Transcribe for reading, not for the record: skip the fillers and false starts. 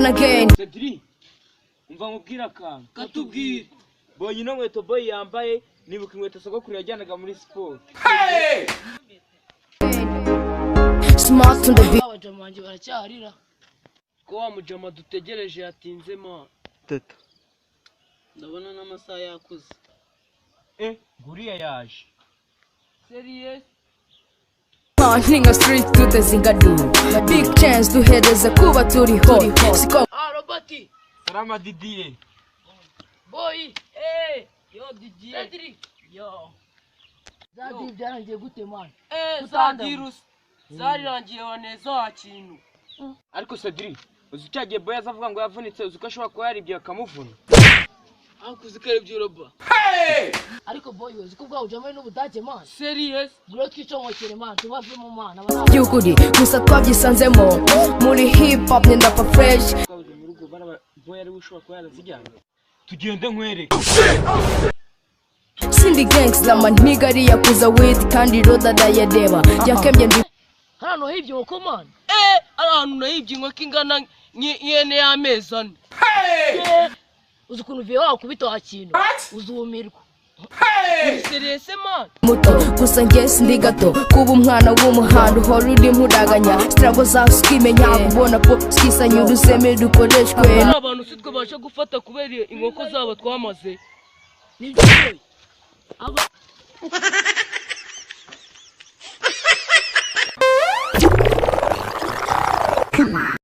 Again. Cedric, umva nkubwire akantu. Katubwire. Bonye ino nkweto boy yambaye, nibuka inkweto sogokuru yajyanaga muri siporo. Smart on the beat. Abajama banjye baracyarira ko wa mujama dutegereje yatinze, man. Teta. Ndabona n'amasaha yakuze. Eh, nguriya yaje. Serious? Nigga street tuteze ingadu. Big chance duhereza kuba turiho. Siko Ah, Robert. Salama, Didier. Boy, eh, yo Didier. Cedric, yo. Zadi byarangiye gute, man? Eh, Zadirusi zarirangiye waneza wa kintu. Ariko Cedric, uzi cyagiye boy aza avuga ngo yavunitse, uzi ko ashobora kuba yaribye bakamuvuna? Aho kuzikora ibyo roba. Ariko boy, uzi ko bwa ujama n'ubudage, man? Serious? Bro, twicomokere, man, tubavemo, man. Aba by'ukuri gusa twabyisanzemo muri hip hop ndapfa fresh. Twabuze mu rugo baraba boy ari we ushobora kuba yarazijyanye. Tugende nkwereke. Sindi gangsta man, nigga ariyakuza with kandi roda ndayareba yakemye ndi. Hano hibye inkoko, man. Eh, ari ahantu nahibye inkoko ingana nk'ihene y'amezi 4. Uzi ukuntu uvuye wakubita wa kintu, uzumirwa. Uri serious, man? Muto gusa njye sindi gato kuba umwana w'umuhanda uhora urimo uraganya struggle zawe ukimenya kubona po twisanya uruseme rukoreshwe. Ari abantu si twe baje gufata kubera inkoko zabo twamaze. Nibyo boy. Aba